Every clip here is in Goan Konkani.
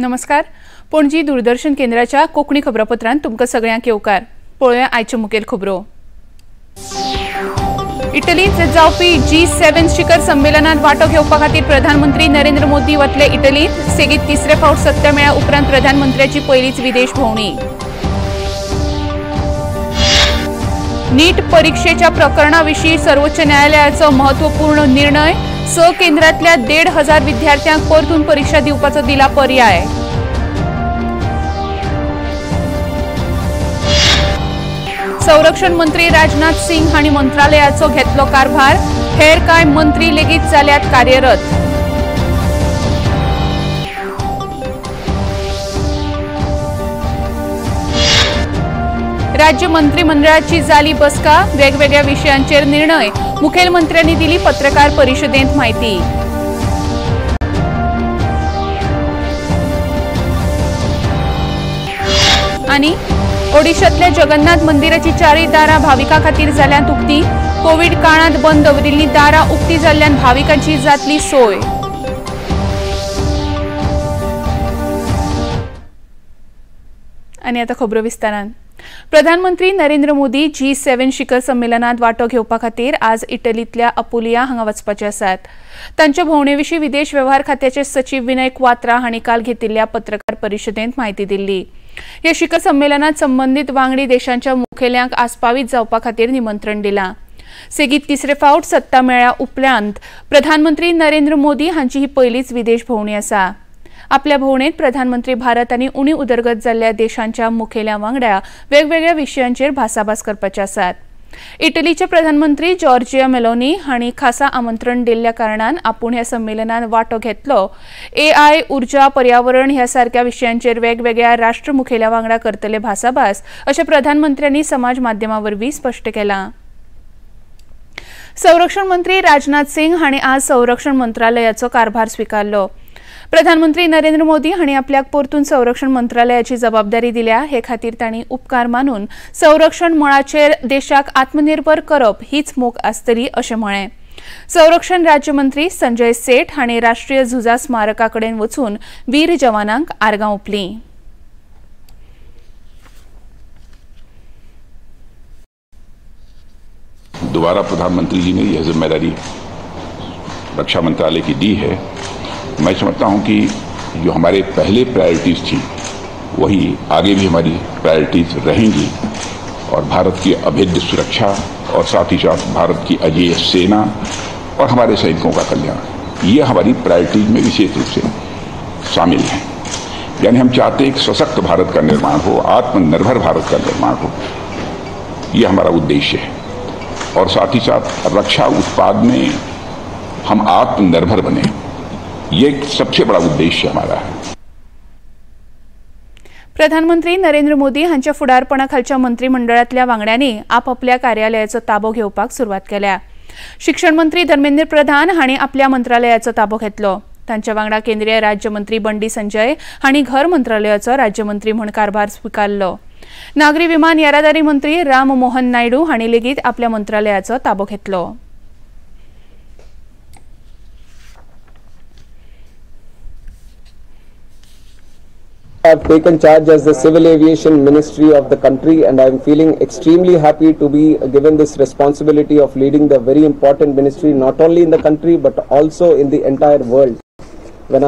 नमस्कार, पणजी दूरदर्शन केंद्राच्या कोंकणी खबरापत्रांत तुमकां सगळ्यांक येवकार. पळोवया आयच्यो मुखेल खबरो. इटलींत जावपी G7 शिखर संमेलनात वांटो घेवपा खातीर प्रधानमंत्री नरेंद्र मोदी वतले इटलींत. सेगीत तिसरे फावट सत्ता मेळ्ळ्या उपरांत प्रधानमंत्र्याची पयलीच विदेश भोंवडी. नीट परीक्षेच्या प्रकरणाविशीं सर्वोच्च न्यायालयाचो महत्वपूर्ण निर्णय. 6 केंद्रांतल्या 1,500 विद्यार्थ्यांक परतून परीक्षा दिवपाचो दिला पर्याय. संरक्षण मंत्री राजनाथ सिंग हांणी मंत्रालयाचो घेतलो कारभार. हेर कांय मंत्री लेगीत जाल्यात कार्यरत. राज्य मंत्रिमंडळाची जाली बसका. वेगवेगळ्या विशयांचेर निर्णय. मुखेलमंत्र्यांनी दिली पत्रकार परिशदेंत म्हायती. आनी ओडिशांतल्या जगन्नाथ मंदिराची चारूय दारां भाविकां खातीर जाल्यांत उक्ती. कोवीड काळांत बंद दवरिल्लीं दारां उक्ती जाल्ल्यान भाविकांची जातली सोय. आनी आतां खबरो विस्तारान. प्रधानमंत्री नरेंद्र मोदी G7 शिखर संमेलनात वांटो घेवपा खातीर आज इटलींतल्या अपुलिया हांगा वचपाचे आसात. तांच्या भोंवणे विशीं विदेश वेव्हार खात्याचे सचीव विनय क्वात्रा हांणी काल घेतिल्ल्या पत्रकार परिशदेंत म्हायती दिल्ली. ह्या शिखर संमेलनात संबंदीत वांगडी देशांच्या मुखेल्यांक आस्पावीत जावपा खातीर निमंत्रण दिलां. सेगीत तिसरे फावट सत्ता मेळ्ळ्या उपरांत प्रधानमंत्री नरेंद्र मोदी हांची ही पयलीच विदेश भोंवडी आसा. आपल्या भोंवडेंत प्रधानमंत्री भारत आनी उणी उदरगत जाल्ल्या देशांच्या मुखेल्या वांगडा वेगवेगळ्या विशयांचेर भासाभास करपाचे आसात. इटलीचे प्रधानमंत्री जॉर्जिया मेलोनी हांणी खासा आमंत्रण दिल्ल्या कारणान आपूण ह्या संमेलनात वांटो घेतलो. AI, ऊर्जा, पर्यावरण ह्या सारक्या विशयांचेर वेगवेगळ्या राष्ट्र मुखेल्या वांगडा करतले भासाभास अशें प्रधानमंत्र्यांनी समाज माध्यमां वरवीं स्पश्ट केलां. संरक्षण मंत्री राजनाथ सिंग हांणी आज संरक्षण मंत्रालयाचो कारभार स्विकारलो. प्रधानमंत्री नरेंद्र मोदी हांणी आपल्याक परतून संरक्षण मंत्रालयाची जबाबदारी दिल्या. हे खातीर तांणी उपकार मानून संरक्षण मळाचेर देशाक आत्मनिर्भर करप हीच मोख आसतली अशें म्हळें. संरक्षण राज्यमंत्री संजय सेठ हांणी राष्ट्रीय झुजा स्मारका कडेन वचून वीर जवानांक आर्गां ओंपलीं. दोबारा प्रधानमंत्री जी ने यह जिम्मेदारी रक्षा मंत्रालय की दी है. मैं समझता हूं कि जो हमारे पहले प्रायोरिटीज़ थी वही आगे भी हमारी प्रायोरिटीज़ रहेंगी और भारत की अभेद्य सुरक्षा और साथ ही साथ भारत की अजेय सेना और हमारे सैनिकों का कल्याण, ये हमारी प्रायोरिटीज़ में विशेष रूप से शामिल है. यानी हम चाहते हैं एक सशक्त भारत का निर्माण हो, आत्मनिर्भर भारत का निर्माण हो, ये हमारा उद्देश्य है. और साथ ही साथ रक्षा उत्पाद में हम आत्मनिर्भर बने, ये सबसे बड़ा उद्देश्य हमारा है. प्रधानमंत्री नरेंद्र मोदी हांच्या फुडारपणा खालच्या मंत्रिमंडळांतल्या वांगड्यांनी आपापल्या कार्यालयाचो ताबो घेवपाक सुरवात केल्या. शिक्षण मंत्री धर्मेंद्र प्रधान हांणी आपल्या मंत्रालयाचो ताबो घेतलो. तांच्या वांगडा केंद्रीय राज्यमंत्री बंडी संजय हांणी घर मंत्रालयाचो राज्यमंत्री म्हूण कारभार स्विकारलो. नागरी विमान येरादारी मंत्री राम मोहन नायडू हांणी लेगीत आपल्या मंत्रालयाचो ताबो घेतलो. I have taken charge as the Civil Aviation Ministry of the country, and I am feeling extremely happy to be given this responsibility of leading the very important ministry not only in the country but also in the entire world. When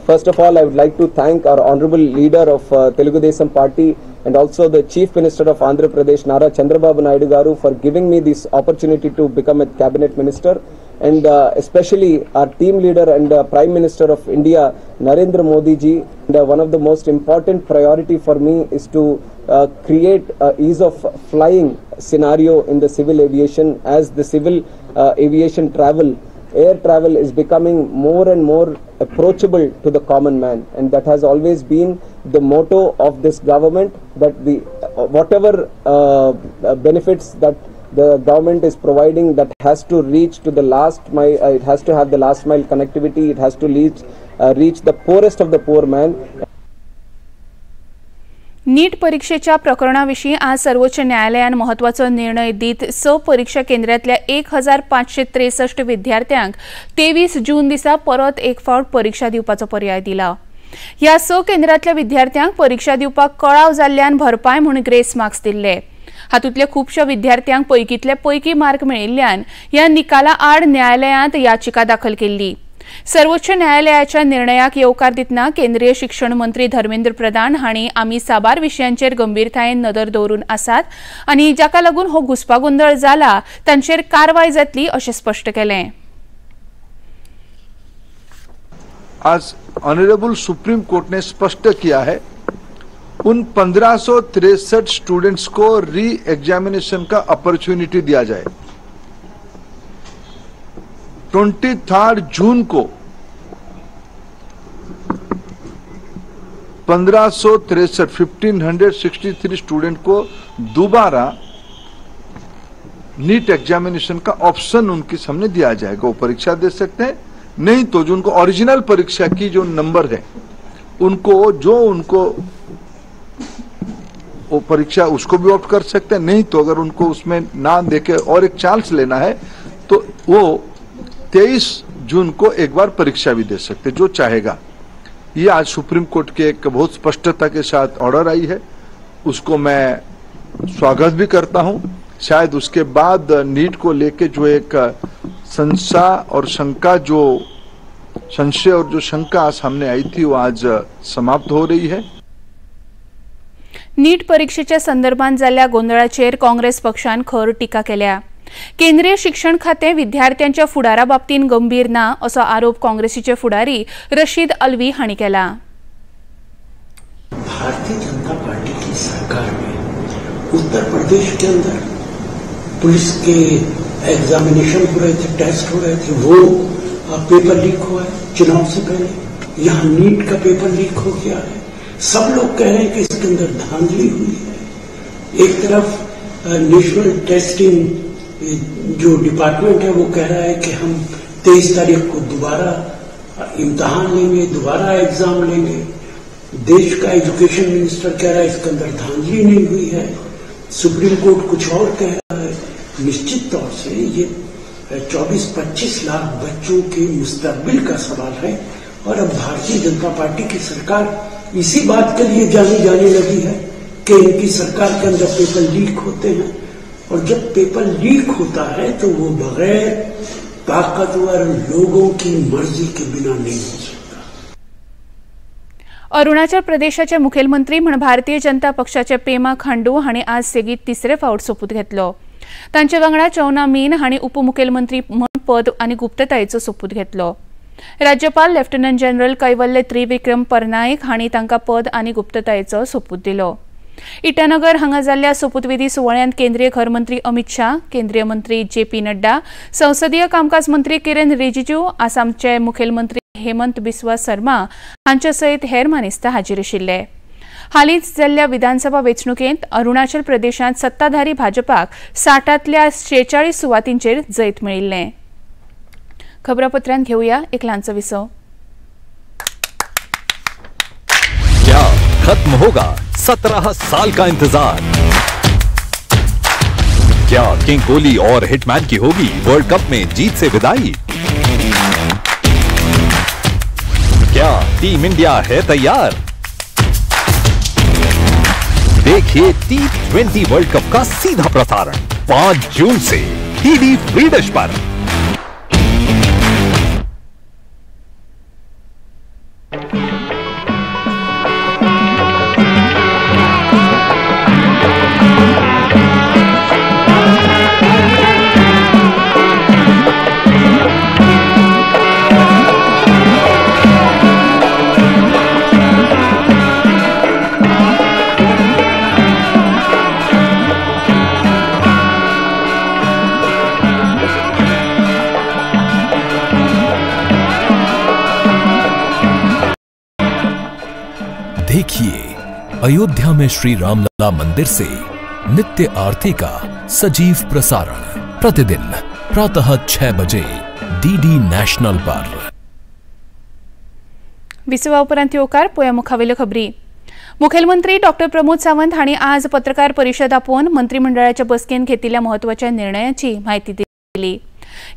first of all, I would like to thank our honorable leader of Telugu Desam Party and also the Chief Minister of Andhra Pradesh, Nara Chandrababu Naidu Garu, for giving me this opportunity to become a cabinet minister, and especially our team leader and Prime Minister of India, Narendra Modi ji. And one of the most important priority for me is to create ease of flying scenario in the civil aviation, as the civil aviation travel, air travel is becoming more and more approachable to the common man, and that has always been the motto of this government, that the whatever benefits that the government is providing, that has to reach to the last mile, it has to have the last mile connectivity, it has to reach the poorest of the poor man. NEET परीक्षेच्या प्रकरणाविशीं आज सर्वोच्च न्यायालयान महत्वाचो निर्णय दीत 6 परीक्षा केंद्रांतल्या 1563 विद्यार्थ्यांक 23 जून दिसा परत एक फावट परीक्षा दिवपाचो पर्याय दिला। ह्या 6 केंद्रांतल्या विद्यार्थ्यांक परीक्षा दिवपाक कळाव जाल्ल्यान भरपाय म्हूण ग्रेस मार्क्स दिल्ले। हातूंतल्या खुबश्या विद्यार्थ्यांक पैकींतले पैकी मार्क मेळिल्ल्यान ह्या निकाला आड न्यायालयांत याचिका दाखल केल्ली। सर्वोच्च न्यायालयाच्या निर्णयाक येवकार दितना केंद्रीय शिक्षण मंत्री धर्मेंद्र प्रधान हांणी आमी साबार विशयांचेर गंभीरतायेन नदर दवरून आसात आनी जाका लागून हो घुस्पागोंदळ जाला तांचेर कारवाय जातली अशें स्पश्ट केलें। आज ऑनरेबल सुप्रीम कोर्ट ने स्पष्ट किया है उन 1563 स्टूडेंट्स को री एग्जामिनेशन का अपॉर्चुनिटी दिया जाए। 23 जून को 1563 स्टूडेंट को दोबारा नीट एग्जामिनेशन का ऑप्शन उनके सामने दिया जाएगा। वो परीक्षा दे सकते हैं, नहीं तो जो उनको ओरिजिनल परीक्षा की जो नंबर है उनको जो उनको वो परीक्षा उसको भी ऑप्ट कर सकते हैं, नहीं तो अगर उनको उसमें ना देके और एक चांस लेना है तो वो 23 जून को एक बार परीक्षा भी दे सकते जो चाहेगा। ये आज सुप्रीम कोर्ट के एक बहुत स्पष्टता के साथ ऑर्डर आई है, उसको मैं स्वागत भी करता हूं। शायद उसके बाद नीट को लेके जो एक संशय और शंका जो संशय और जो शंका सामने आई थी वो आज समाप्त हो रही है। नीट परीक्षेच्या संदर्भात जाल्ल्या गोंदळाचेर काँग्रेस पक्षान खर टीका केल्या। केंद्रीय शिक्षण खातें विद्यार्थ्यांच्या फुडारा बाबतीन गंभीर ना असो आरोप काँग्रेसीचे फुडारी रशीद अल्वी हांणी केला। भारतीय जनता पार्टी की सरकार में उत्तर प्रदेश के अंदर पुलिस के एग्जामिनेशन हो रहे थे, टेस्ट हो रहे थे, वो पेपर लीक हुआ है चुनाव से पहले। यहाँ नीट का पेपर लीक हो गया है। सब लोग कह रहे हैं कि इसके अंदर धांधली हुई है। एक तरफ नेशनल टेस्टिंग जो डिपार्टमेंट है वो कह रहा है कि हम 23 तारीख को दोबारा इम्तहान लेंगे, दोबारा एग्जाम लेंगे। देश का एजुकेशन मिनिस्टर कह रहा है इसके अंदर धांधली नहीं हुई है। सुप्रीम कोर्ट कुछ और कह रहा है। निश्चित तौर से ये 24-25 लाख बच्चों के मुस्तकबिल का सवाल है और अब भारतीय जनता पार्टी की सरकार इसी बात के लिए जानी जाने लगी है कि इनकी सरकार के अंदर पेपर लीक होते हैं और जब पेपर लीक होता है तो वो बगैर ताकतवर लोगों की मर्जी के बिना नहीं हो सकता। अरुणाचल प्रदेशाचे मुखेलमंत्री म्हण भारतीय जनता पक्षाचे पेमा खांडू हांणी आज सेगीत तिसरे फावट सोपूत घेतलो। तांचे वांगडा चौना मीन हांणी उपमुखेलमंत्री म्हण पद आनी गुप्ततायेचो सोपूत घेतलो। राज्यपाल लेफ्टनंट जनरल कैवल्य त्रिविक्रम परनाईक हांणी तांकां पद आनी गुप्ततायेचो सोपूत दिलो। इटानगर हांगा जाल्ल्या सोपूतविधी सुवाळ्यांत केंद्रीय घर मंत्री अमित शाह, केंद्रीय मंत्री जे पी नड्डा, संसदीय कामकाज मंत्री किरेन रिजिजू, आसामचे मुखेलमंत्री हेमंत बिस्वा शर्मा हांचे सयत हेर मानेस्त हाजीर आशिल्ले। हालींच जाल्ल्या विधानसभा वेंचणुकेंत अरुणाचल प्रदेशांत सत्ताधारी भाजपाक 60तल्या 46 सुवातींचेर जैत मेळिल्लें। खबरापत्रांत घेऊया एक ल्हानसो विसव। क्या खत्म होगा 17 साल का इंतजार? क्या किंग कोहली और हिटमैन की होगी वर्ल्ड कप में जीत से विदाई? क्या टीम इंडिया है तैयार? देखिए T20 world cup का सीधा प्रसारण 5 जून से डीडी फ्री डिश पर। देखिए अयोध्या में श्री रामलला मंदिर से नित्य आरती का सजीव प्रसारण प्रतिदिन प्रातः 6 बजे डीडी नॅशनल पर। विसवा उपरांत येवकार पोया मुखावेल्यो खबरी। मुखेलमंत्री डॉक्टर प्रमोद सावंत हांणी आज पत्रकार परिशद आपोवन मंत्रिमंडळाच्या बसकेन घेतिल्ल्या म्हत्वाच्या निर्णयाची म्हायती दिली।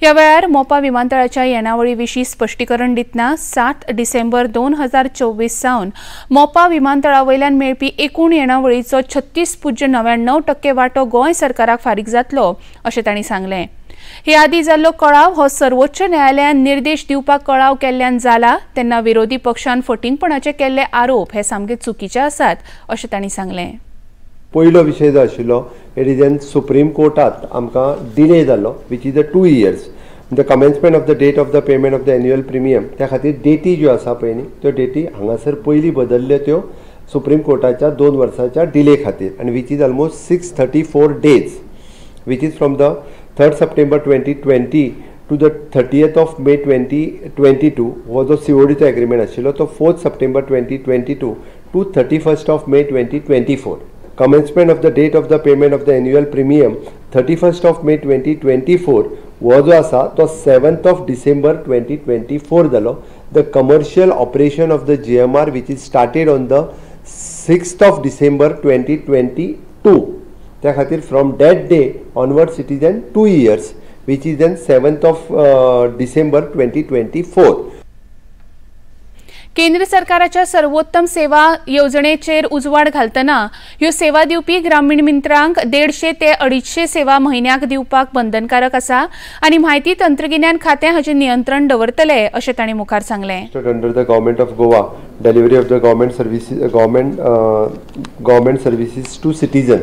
ह्या वेळार मोपा विमानतळाच्या येणावळी विशीं स्पश्टीकरण दितना 7 डिसेंबर 2024 सावन मोपा विमानतळा वयल्यान मेळपी एकूण येणावळीचो 36.99% वांटो गोंय सरकाराक फारीक जातलो अशें तांणी सांगलें। हे आदीं जाल्लो कळाव हो सर्वोच्च न्यायालयान निर्देश दिवपाक कळाव केल्ल्यान जाला तेन्ना विरोधी पक्षान फटींगपणाचे केल्ले आरोप हे सामके चुकीचे आसात अशें तांणी सांगलें। पयलो विशय जो आशिल्लो it is an supreme कोर्टात आमकां डिले जाल्लो which is a 2 years the commencement of the date of the payment of the annual premium. त्या खातीर डेटी ज्यो आसा पळय न्ही त्यो डेटी हांगासर पयलीं बदल्ल्यो त्यो सुप्रीम कोर्टाच्या 2 वर्साच्या डिले खातीर आनी which is almost 634 days which is from the 3rd September 2020 to the 30th of May 2022 हो जो सीओडीचो एग्रीमेंट आशिल्लो तो 4th September 2022 to 31st of May 2024. Commencement of the date of the payment of the annual premium 31st of May 2024 हो जो आसा तो 7th of December 2024 जालो। The commercial operation of the GMR which is started on the 6th of December 2022 त्या खातीर from that day onwards it is an 2 years which is an 7th of December 2024. केंद्र सरकाराच्या सर्वोत्तम सेवा येवजणेचेर उजवाड घालतना ह्यो सेवा दिवपी ग्रामीण मित्रांक 150 ते 250 सेवा म्हयन्याक दिवपाक बंधनकारक आसा आनी म्हायती तंत्रगिन्यान खातें हाचें नियंत्रण दवरतले अशें तांणी मुखार सांगलें। Under the government of Goa delivery of the government services government services to citizen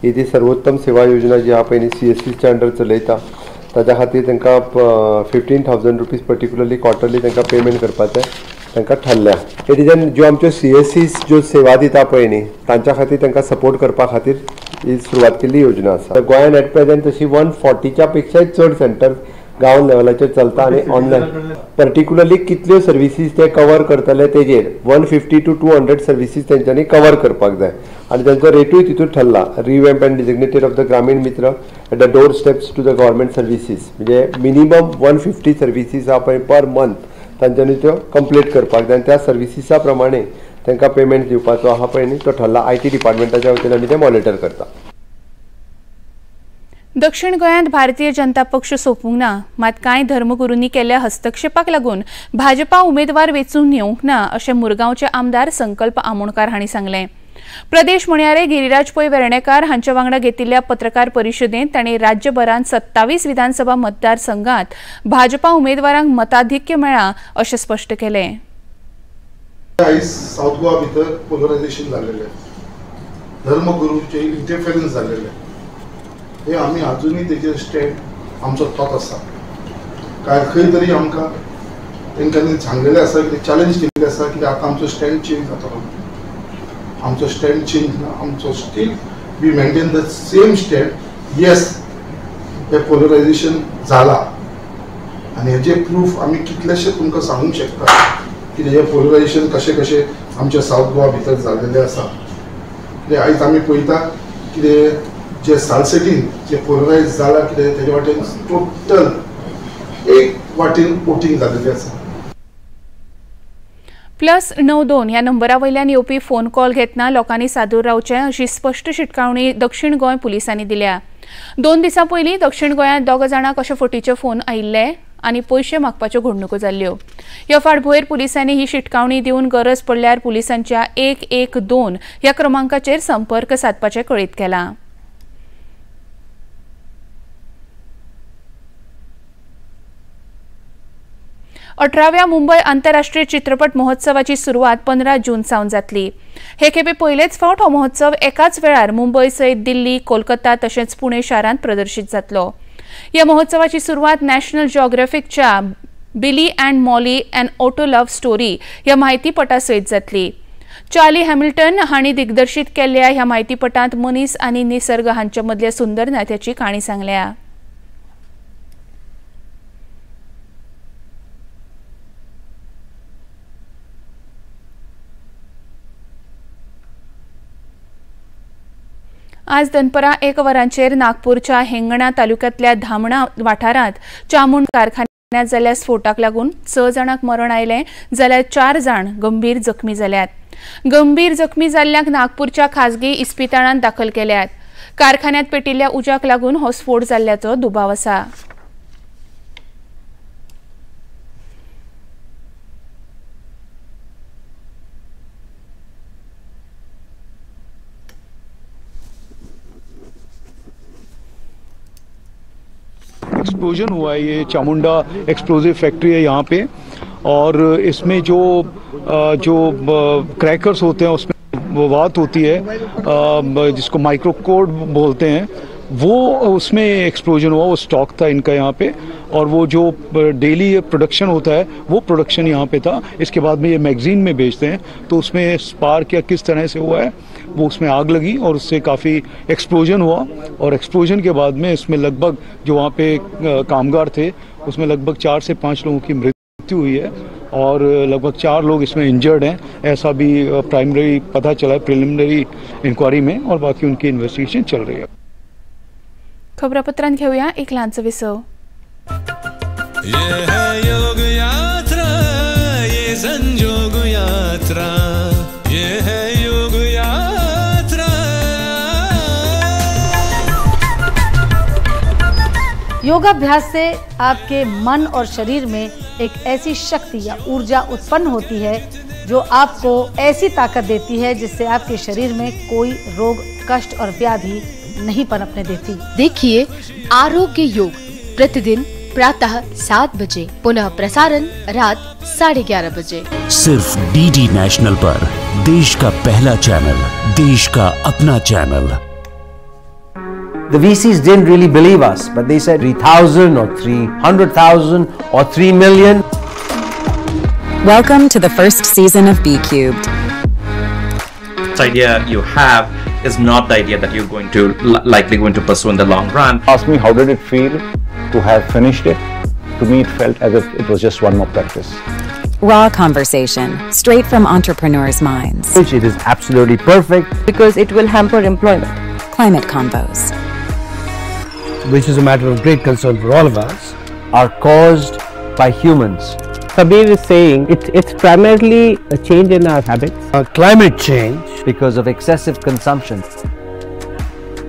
ही ती सर्वोत्तम सेवा योजना जी आहा पळय न्ही सीएससीच्या अंडर चलयता ताच्या खातीर तांकां 15,000 रुपीज पर्टिक्युलरली क्वॉर्टरली तांकां पेमेंट करपाचें तांकां ठरल्या। It is an ज्यो आमच्यो सीएससीस ज्यो सेवा दिता पळय न्ही तांच्या खातीर तांकां सपोर्ट करपा खातीर ही सुरवात केल्ली योजना आसा। गोंयान एट प्रेझेंट तशी 140च्या पेक्षाय चड सेंटर गांव लेवलाचेर चलता आनी ऑनलायन पर्टिक्युलरली कितल्यो सर्विसीस ते कवर करतले तेजेर 150 to 200 services तेंच्यांनी कवर करपाक जाय आनी तांचो रेटूय तितून ठरला। Revamp and designated of the Gramin Mitra at the door steps to the government services म्हणजे मिनिमम 150 सर्विसीस आहा पळय पर मंथ तांच्यांनी त्यो कंप्लीट करपाक जाय आनी त्या सर्विसीसा प्रमाणे तांकां पेमेंट दिवपाचो आहा पळय न्ही तो ठरला। I T डिपार्टमेंटाच्या वतीन आमी तें मॉनिटर करता। दक्षिण गोंयांत भारतीय जनता पक्ष सोंपूंक ना, मात कांय धर्मगुरूंनी केल्ल्या हस्तक्षेपाक लागून भाजपा उमेदवार वेंचून येवंक ना अशें मुरगांवचे आमदार संकल्प आमोणकार हांणी सांगलें। प्रदेश म्हणयारे गिरिराज पै वेर्णेकार हांच्या वांगडा घेतिल्ल्या पत्रकार परिशदेंत तांणी राज्यभरांत 27 विधानसभा मतदारसंघात भाजपा उमेदवारांक मताधिक्य मेळ्ळां अशें स्पश्ट केलें। आयज सावथ गोवा भितर पोलरायझेशन जाल्लेलें, धर्मगुरूचे इंटरफेरन्स जाल्लेलें, हे आमी आजुनूय तेजेर स्टँड आमचो तोच आसा। काय खंय तरी आमकां तेंच्यांनी सांगलेलें आसा कितें चॅलेंज केल्लें आसा की आतां आमचो स्टँड चेंज जातलो। आमचो स्टँड चेंज ना, आमचो still we maintain the same stand. Yes, hey polarisation जाला आनी हेजे प्रूफ आमी कितलेशे तुमकां सांगूंक शकता की हें पोलरायझेशन कशें कशें आमच्या सावथ गोवा भितर जाल्लेलें आसा। कितें आयज आमी पळयता कितें जे सालसेटीन जे पोलरायज जाला कितें तेजे वाटेन टोटल एक वाटेन वोटींग जाल्लेलें आसा। +92 ह्या नंबरा वयल्यान येवपी फोन कॉल घेतना लोकांनी सादूर रावचें अशी स्पश्ट शिटकावणी दक्षिण गोंय पुलिसांनी दिल्या। 2 दिसां पयलीं दक्षिण गोंयांत 2 जाणांक अशे फटीचे फोन आयिल्ले आनी पयशे मागपाच्यो घडणुको जाल्ल्यो। ह्या फाटभुंयेर पुलिसांनी ही शिटकावणी दिवन गरज पडल्यार पुलिसांच्या 112 ह्या क्रमांकाचेर संपर्क सादपाचें कळीत केलां। अठराव्या मुंबय आंतरराष्ट्रीय चित्रपट महोत्सवाची सुरवात 15 जून सावन जातली। हे खेपे पयलेच फावट हो महोत्सव एकाच वेळार मुंबय सयत दिल्ली, कोलकाता तशेंच पुणे शारांत प्रदर्शीत जातलो। ह्या महोत्सवाची सुरवात national जिओग्राफिकच्या Billy and Molly and auto love story ह्या म्हायतीपटा सयत जातली। चार्ली हॅमिल्टन हांणी दिग्दर्शीत केल्ल्या ह्या म्हायतीपटांत मनीस आनी निसर्ग हांचे मदल्या सुंदर नात्याची काणी सांगल्या। आज दनपरां 1 वरांचेर नागपूरच्या हेंगणा तालुक्यांतल्या धामणा वाठारांत चामूंड कारखान्यात जाल्ल्या स्फोटाक लागून 6 जाणांक मरण आयलें जाल्यार 4 जाण गंभीर जखमी जाल्यात। गंभीर जखमी जाल्ल्यांक नागपूरच्या खाजगी इस्पितळांत दाखल केल्यात। कारखान्यात पेटिल्ल्या उज्याक लागून हो स्फोट जाल्ल्याचो दुबाव आसा। एक्सप्लोजन हुआ है, ये चामुंडा एक्सप्लोजिव फैक्ट्री है यहाँ पे, और इसमें जो जो क्रैकर्स होते हैं उसमें बात होती है जिसको माइक्रोकोड बोलते हैं, वो उसमें एक्सप्लोजन हुआ। वो स्टॉक था इनका यहाँ पे, और वो जो डेली प्रोडक्शन होता है वो प्रोडक्शन यहाँ पे था। इसके बाद में ये मैगज़ीन में बेचते हैं, तो उसमें स्पार्क या किस तरह से हुआ है वो उसमें आग लगी और उससे काफ़ी एक्सप्लोजन हुआ। और एक्सप्लोजन के बाद में इसमें लगभग जो वहाँ पे कामगार थे उसमें लगभग 4 से 5 लोगों की मृत्यु हुई है और लगभग 4 लोग इसमें इंजर्ड हैं, ऐसा भी प्राइमरी पता चला है प्रिलिमिनरी इंक्वायरी में, और बाकी उनकी इन्वेस्टिगेशन चल रही है। खबरापत्रांत घेऊया एक ल्हानसो विसव। ये है योग यात्रा, ये संजोग यात्रा, ये है योग यात्रा। योगाभ्यास से आपके मन और शरीर में एक ऐसी शक्ति या ऊर्जा उत्पन्न होती है जो आपको ऐसी ताकत देती है जिससे आपके शरीर में कोई रोग, कष्ट और व्याधि नहीं पनपने देती। देखिए आरोग्य योग प्रतिदिन प्रातः 7 बजे, पुनः प्रसारण रात 11:30 बजे, सिर्फ डीडी नेशनल पर, देश का पहला चैनल, देश का अपना channel. The VCs didn't really believe us, but they said 3,000 or 300,000 or 3 million. Welcome to the first season of B Cubed. This idea you have is not the idea that you're going to likely going to pursue in the long run. Ask me how did it feel to have finished it? To me, it felt as if it was just one more practice. Raw conversation, straight from entrepreneurs' minds. Which it is absolutely perfect. Because it will hamper employment. Climate combos, which is a matter of great concern for all of us, are caused by humans. Sabir is saying it's primarily a change in our habits. Climate change. Because of excessive consumption.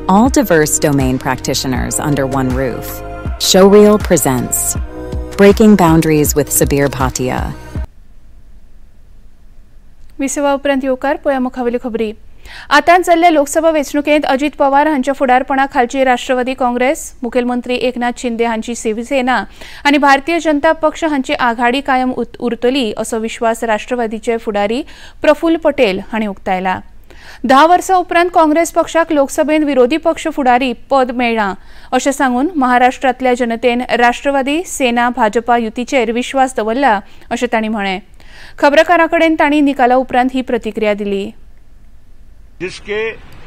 All diverse domain practitioners under one roof. Showreel presents Breaking Boundaries with Sabir Bhatia. विसवा उपरांत येवकार पळया मुखावेली खबरी. आतांच जाल्ल्या लोकसभा वेंचणुकेंत अजित पवार हांच्या फुडारपणा खालची राष्ट्रवादी काँग्रेस, मुखेलमंत्री एकनाथ शिंदे हांची शिवसेना आनी भारतीय जनता पक्ष हांची आघाडी कायम उरतली असो विश्वास राष्ट्रवादीचे फुडारी प्रफुल्ल पटेल हांणी उक्तायला. 10 वर्सां उपरांत काँग्रेस पक्षाक लोकसभेंत विरोधी पक्ष फुडारी पद मेळ्ळां अशें सांगून महाराष्ट्रांतल्या जनतेन राष्ट्रवादी सेना भाजपा युतीचेर विश्वास दवरला अशें तांणी म्हळें. खबराकारां कडेन तांणी निकाला उपरांत ही प्रतिक्रिया दिली. जिसके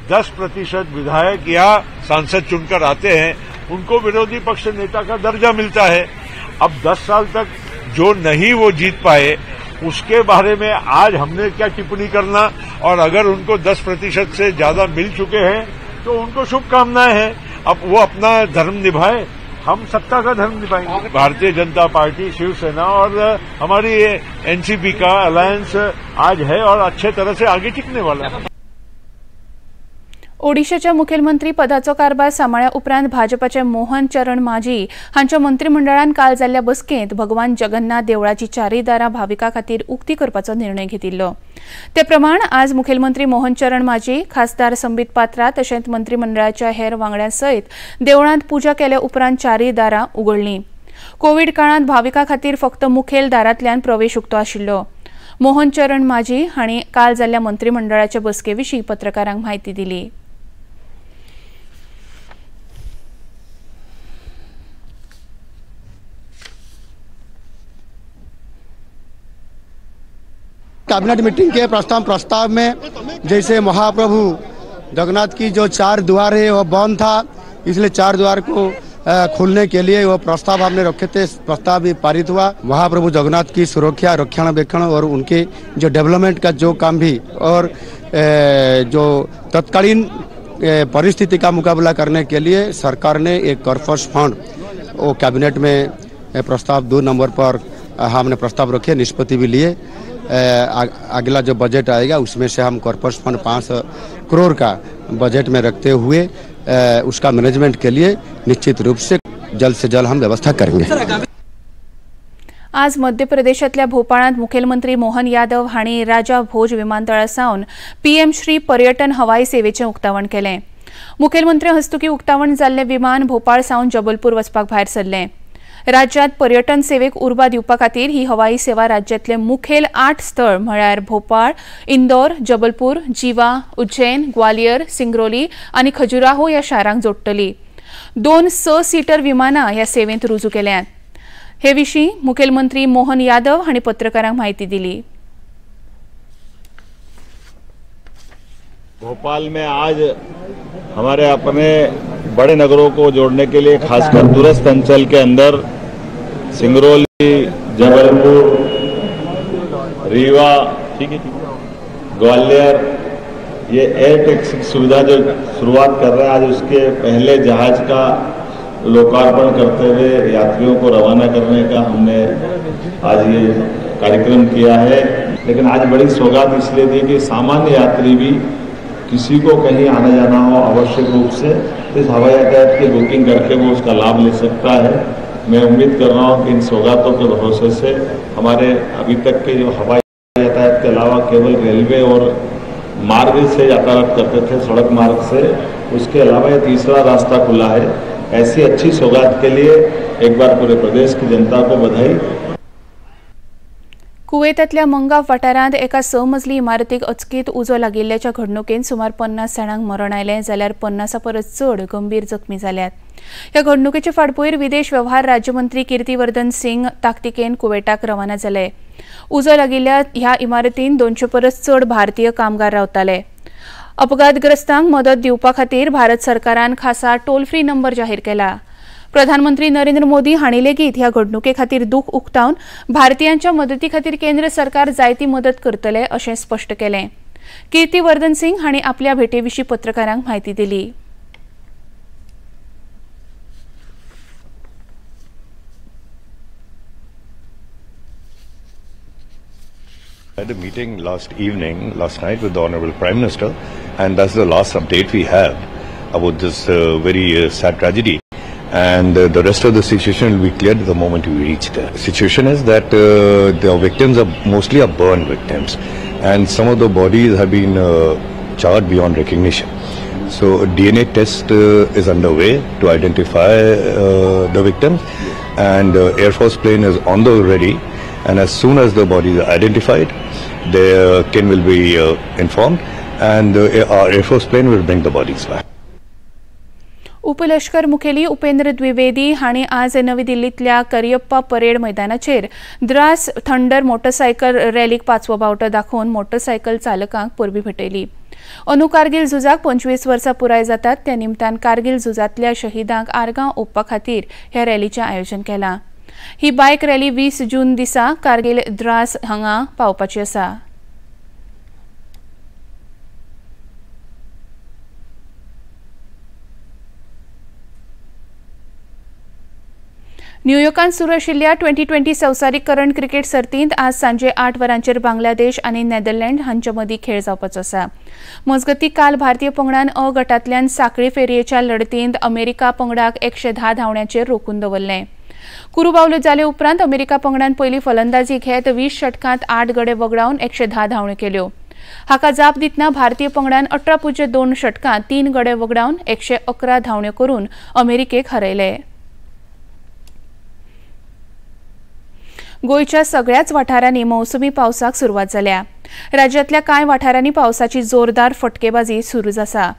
10% विधायक या सांसद चुनकर आते हैं उनको विरोधी पक्ष नेता का दर्जा मिलता है. अब 10 साल तक जो नहीं वो जीत पाए उसके बारे में आज हमने क्या टिप्पणी करना, और अगर उनको 10% से ज्यादा मिल चुके हैं तो उनको शुभकामनाएं हैं. अब वो अपना धर्म निभाए, हम सत्ता का धर्म निभाएंगे. भारतीय जनता पार्टी, शिवसेना और हमारी एनसीपी का अलायंस आज है और अच्छे तरह से आगे टिकने वाला है. ओडिशाच्या मुखेलमंत्री पदाचो कारभार सांबाळ्या उपरांत भाजपाचे मोहन चरण माझी हांच्या मंत्रिमंडळान काल जाल्ल्या बसकेंत भगवान जगन्नाथ देवळाची चारय दारां भाविकां खातीर उक्ती करपाचो निर्णय घेतिल्लो. ते प्रमाण आज मुखेलमंत्री मोहन चरण माझी, खासदार संबित पात्रा तशेंच मंत्रिमंडळाच्या हेर वांगड्यां सयत देवळांत पुजा केल्या उपरांत चारय दारां उगडलीं. कोवीड काळांत भाविकां खातीर फक्त मुखेल दारांतल्यान प्रवेश उक्तो आशिल्लो. मोहन चरण माझी हांणी काल जाल्ल्या मंत्रिमंडळाच्या बसके विशीं पत्रकारांक म्हायती दिली. कैबिनेट मीटिंग के प्रस्ताव में जैसे महाप्रभु जगन्नाथ की जो 4 द्वार है वो बंद था, इसलिए 4 द्वार को खोलने के लिए वो प्रस्ताव हमने रखे थे, प्रस्ताव भी पारित हुआ। महाप्रभु जगन्नाथ की सुरक्षा, रक्षणावेक्षण और उनके जो डेवलपमेंट का जो काम भी और जो तत्कालीन परिस्थिति का मुकाबला करने के लिए सरकार ने एक कॉर्पस फंड वो कैबिनेट में प्रस्ताव 2 नंबर पर हमने प्रस्ताव रखे, निष्पत्ति भी लिए। अगला जो बजट आएगा उसमें से हम कॉर्पस फंड 5 करोड़ का बजट में रखते हुए उसका मैनेजमेंट के लिए निश्चित रूप से जल्द से जल्द हम व्यवस्था करेंगे। आज मध्य प्रदेशातल्या भोपाळांत मुखेलमंत्री मोहन यादव हांणी राजा भोज विमानतळा सावन पीएम श्री पर्यटन हवाई सेवेचें उक्तावण केलें. मुखेलमंत्री हस्तुकी उक्तावण जाल्लें विमान भोपाळ सावन जबलपूर वचपाक भायर सरलें. राज्यांत पर्यटन सेवेक उर्बा दिवपा खातीर ही हवाई सेवा राज्यांतले मुखेल 8 स्थळ म्हळ्यार भोपाळ, इंदोर, जबलपूर, जीवा, उज्जैन, ग्वालियर, सिंगरोली आनी खजुराहो ह्या शारांक जोडटली. 2 6 सीटर विमानां ह्या सेवेंत रुजू केल्यांत. हे विशीं मुखेलमंत्री मोहन यादव हांणी पत्रकारांक म्हायती दिली. भोपाल में आज हमारे अपने बड़े नगरों को जोड़ने के लिए खासकर दूरस्थ अंचल के अंदर सिंगरौली, जबलपुर, रीवा, ग्वालियर, ये एयर टैक्सी सुविधा जो शुरुआत कर रहे हैं, आज उसके पहले जहाज का लोकार्पण करते हुए यात्रियों को रवाना करने का हमने आज ये कार्यक्रम किया है। लेकिन आज बड़ी सौगात इसलिए दी कि सामान्य यात्री भी किसी को कहीं आना जाना हो आवश्यक रूप से तो इस हवाई यातायात की बुकिंग करके वो उसका लाभ ले सकता है। मैं उम्मीद कर रहा हूँ कि इन सौगातों के भरोसे से हमारे अभी तक के जो हवाई यातायात के अलावा केवल रेलवे और मार्ग से यातायात करते थे, सड़क मार्ग से, उसके अलावा ये तीसरा रास्ता खुला है। ऐसी अच्छी सौगात के लिए एक बार पूरे प्रदेश की जनता को बधाई। कुवेतांतल्या मंगाफ वाठारांत एका 6 मजली इमारतीक अचकीत उजो लागिल्ल्याच्या घडणुकेन सुमार 50 जाणांक मरण आयलें जाल्यार 50 परस चड गंभीर जखमी जाल्यात. ह्या घडणुकेचे फाटभूंयेर विदेश वेव्हार राज्यमंत्री कीर्तिवर्धन सिंग ताकतिकेन कुवेटाक रवाना जाले. उजो लागिल्ल्या ह्या इमारतीन 200 परस चड भारतीय कामगार रावताले. अपघातग्रस्तांक मदत दिवपा खातीर भारत सरकारान खासा टोल फ्री नंबर जाहीर केला. प्रधानमंत्री नरेंद्र मोदी हांणी लेगीत ह्या घडणुके खातीर दुख उक्तावन भारतीयांच्या मदती खातीर केंद्र सरकार जायती मदत करतले अशें स्पश्ट केलें. कीर्तिवर्धन सिंग हांणी आपल्या भेटे विशीं पत्रकारांक म्हायती दिली. I had a meeting last night with the Honorable Prime Minister, and that's the last update we have about this very sad tragedy. And the rest of the situation will be cleared the moment we reach there. The situation is that the victims are mostly are burn victims, and some of the bodies have been charred beyond recognition. So a DNA test is underway to identify the victims, and Air Force plane is on the ready. And as soon as the bodies are identified, their kin will be informed, and our Air Force plane will bring the bodies back. उपलश्कर मुखेली उपेंद्र द्विवेदी हांणी आज नवी दिल्लींतल्या करियप्पा परेड मैदानाचेर द्रास थंडर मोटरसायकल रॅलीक 5वो बावटो दाखोवन मोटरसायकल चालकांक परबीं भेटयली. अंदू कारगिल झुजाक 25 वर्सां पुराय जातात त्या निमतान कारगिल झुजांतल्या शहीदांक आर्गां ओंपपा खातीर ह्या रॅलीचें आयोजन केलां. ही बायक रॅली 20 जून दिसा कारगिल द्रास हांगा पावपाची आसा. न्यूयॉर्कांत सुरू आशिल्ल्या 2020 संवसारीक करंड क्रिकेट सर्तींत आज सांजे 8 वरांचेर बांगलादेश आनी नेदरलँड हांचे मदीं खेळ जावपाचो आसा. मजगतीं काल भारतीय पंगडान अ गटांतल्यान साखळी फेरयेच्या लढतींत अमेरिका पंगडाक 110 धांवड्यांचेर रोखून दवरलें. कुरुबावल्यो जाले उपरांत अमेरिका पंगडान पयली फलंदाजी घेत 20 षटकांत 8 गडे वगडावन 110 धांवड्यो केल्यो. हाका जाप दितना भारतीय पंगडान 18.2 षटकांत 3 गडे वगडावन 111 धांवड्यो करून अमेरिकेक हरयले. गोंयच्या सगळ्याच वाठारांनी मौसमी पावसाक सुरवात जाल्या. राज्यांतल्या कांय वाठारांनी पावसाची जोरदार फटकेबाजी सुरू आसा.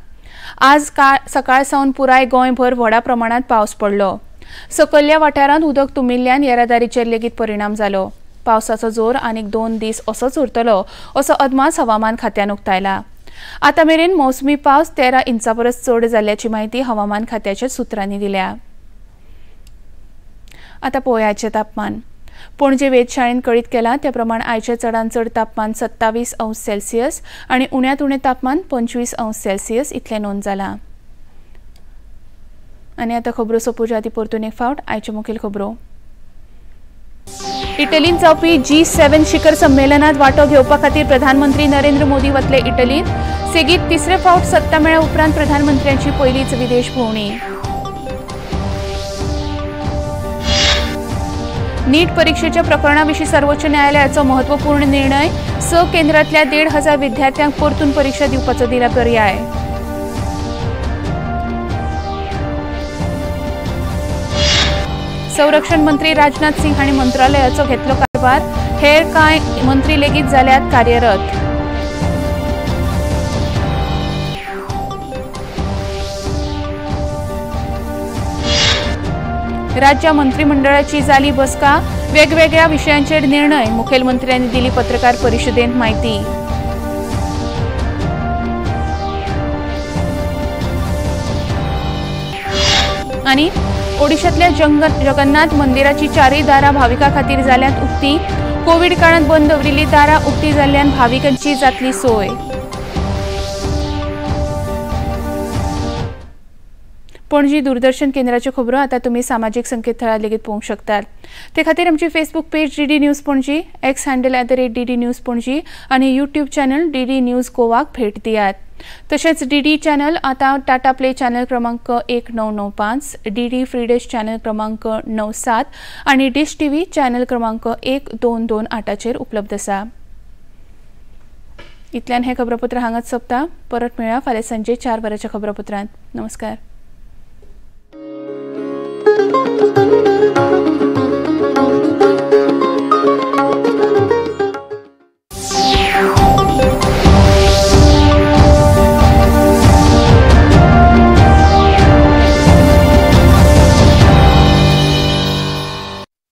आज सकाळ सावन पुराय गोंयभर व्हडा प्रमाणात पावस पडलो. सकयल्या वाठारांत उदक तुंबिल्ल्यान येरादारीचेर लेगीत परिणाम जालो. पावसाचो जोर आनीक 2 दीस असोच उरतलो असो अदमास हवामान खात्यान उक्तायला. आतां मेरेन मौसमी पावस 13 इंचा परस चड जाल्ल्याची म्हायती हवामान खात्याच्या सुत्रांनी दिल्या. आतां पळोवया तापमान. पणजे वेधशाळेन कळीत केलां त्या प्रमाण आयचें चडांत चड तापमान 27 अंश सेल्सियस आनी उण्यांत उणें तापमान 25 अंश सेल्सियस इतलें नोंद जालां. आनी आतां खबरो सोंपोवच्या आदीं परतून एक फावट आयच्यो मुखेल खबरो. इटलींत जावपी G7 शिखर संमेलनात वांटो घेवपा खातीर प्रधानमंत्री नरेंद्र मोदी वतले इटलींत. सेगीत तिसरे फावट सत्ता मेळ्ळ्या उपरांत प्रधानमंत्र्यांची पयलीच विदेश भोंवडी. नीट परीक्षेच्या प्रकरणाविशीं सर्वोच्च न्यायालयाचो महत्वपूर्ण निर्णय. 6 केंद्रांतल्या 1500 विद्यार्थ्यांक परतून परीक्षा दिवपाचो दिला पर्याय. संरक्षण मंत्री राजनाथ सिंग हांणी मंत्रालयाचो घेतलो कारभार. हेर कांय मंत्री लेगीत जाल्यात कार्यरत. राज्य मंत्रिमंडळाची जाली बसका. वेगवेगळ्या विशयांचेर निर्णय. मुखेलमंत्र्यांनी दिली पत्रकार परिशदेंत म्हायती. आनी ओडिशांतल्या जगन्नाथ मंदिराची चारूय दारां भाविकां खातीर जाल्यांत उक्ती. कोवीड काळांत बंद दवरिल्ली दारां उक्ती जाल्ल्यान भाविकांची जातली सोय. पणजी दूरदर्शन केंद्राच्यो खबरो आतां तुमी सामाजीक संकेतथळार लेगीत पळोवंक शकतात. ते खातीर आमची Facebook page DD news Panaji, X handle @DD news Panaji आनी यूट्यूब चॅनल डीडी न्यूज गोवाक भेट दियात. तशेंच डीडी चॅनल आतां टाटा प्ले चॅनल क्रमांक 1995, डीडी फ्री डिश चॅनल क्रमांक 97 आनी डिश टीव्ही चॅनल क्रमांक 1228चेर उपलब्ध आसा. इतल्यान हें खबरापत्र हांगाच सोंपता. परत मेळया फाल्यां सांजे 4 वरांच्या खबरापत्रांत. नमस्कार.